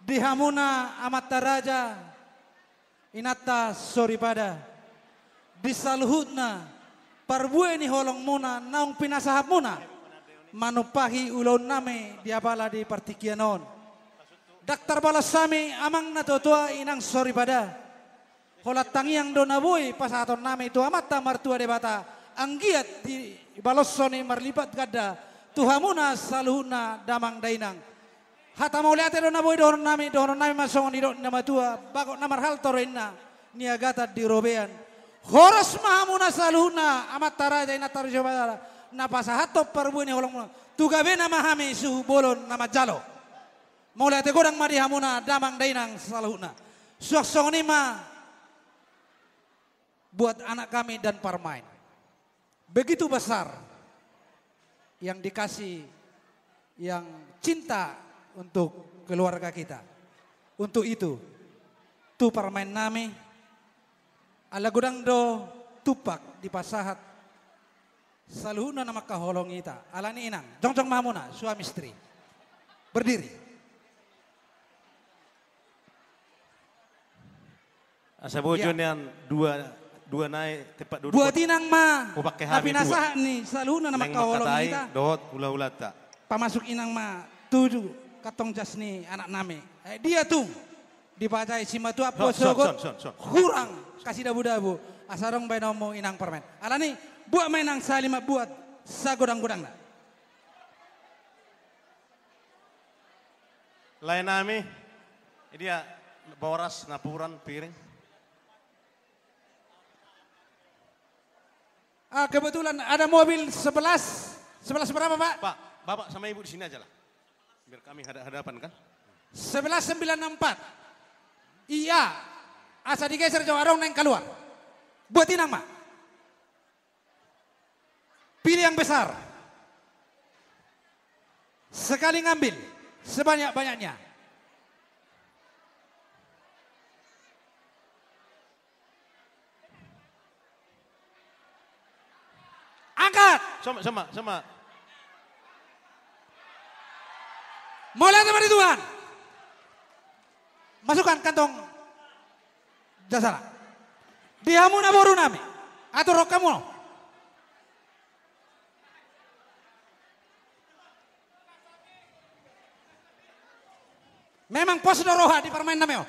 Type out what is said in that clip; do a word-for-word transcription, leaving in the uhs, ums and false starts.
Di hamuna amanta raja, inanta soripada, di saluhutna parbue ni holongmuna naung pinasahatmuna manumpahi ulaonnami di apala di partingkian on. Ndang tarbalos hami amang na tuatua, inang soripada. Holan tangiang do na boi pasahatonnami tu Amanta Martua Debata, anggiat dibaloshon i marlipat ganda tu hamuna saluhutna damang dainang. Hata mauliate do na boi dohononnami, dohononnami ma songon nidok ni na matua, bagot na marhalto do inna, niagatan di robean. Horas ma hamuna saluhutna amanta raja, inanta soripada, na pasahathon parbue ni holongmuna, tu gabena ma hami suhut bolon na manjalo. Mauliate godang ma di hamuna damang dainang saluhutna. Suang songon i ma buat anak kami dan parmaen. Begitu besar yang dikasih, yang cinta untuk keluarga kita. Untuk itu, tu parmaennami, ala godang do tumpak dipasahat saluhutna na mangkaholongi hita. Alani inang, jongjong ma hamuna, suami istri. Berdiri. Asa boi jo nian dua, dua nai tempat duduk. Buat inang ma na pinasahat ni saluhutna na mangkaholongi hita. Dohot hulahulanta. Pamasuk inang ma tu kantong jas ni anaknami. Eh, dia tung. Dipajai simatua po sogot hurang kasi dabudabu. Asa adong baenonmu inang parmaen. Alani, buat ma inang sahali ma buat sagodanggodangna. Laenami, dia boras, napuran, piring. Ah, kebetulan ada mobil sebelas, sebelas berapa, Pak? Pak, Bapak sama Ibu di sini aja lah. Biar kami hadap-hadapan, kan? Sebelas sembilan enam empat. Iya. Asa digeser jo, adong naeng kaluar. Buat inang ma. Pilih yang besar. Sekali ngambil sebanyak-banyaknya. Angkat. Sama, sama, sama. Mauliate ma di Tuhan. Masukkan kantong jasana. Di hamuna borunami. Atur rohamuna. Memang pos do roha di parmaennami on.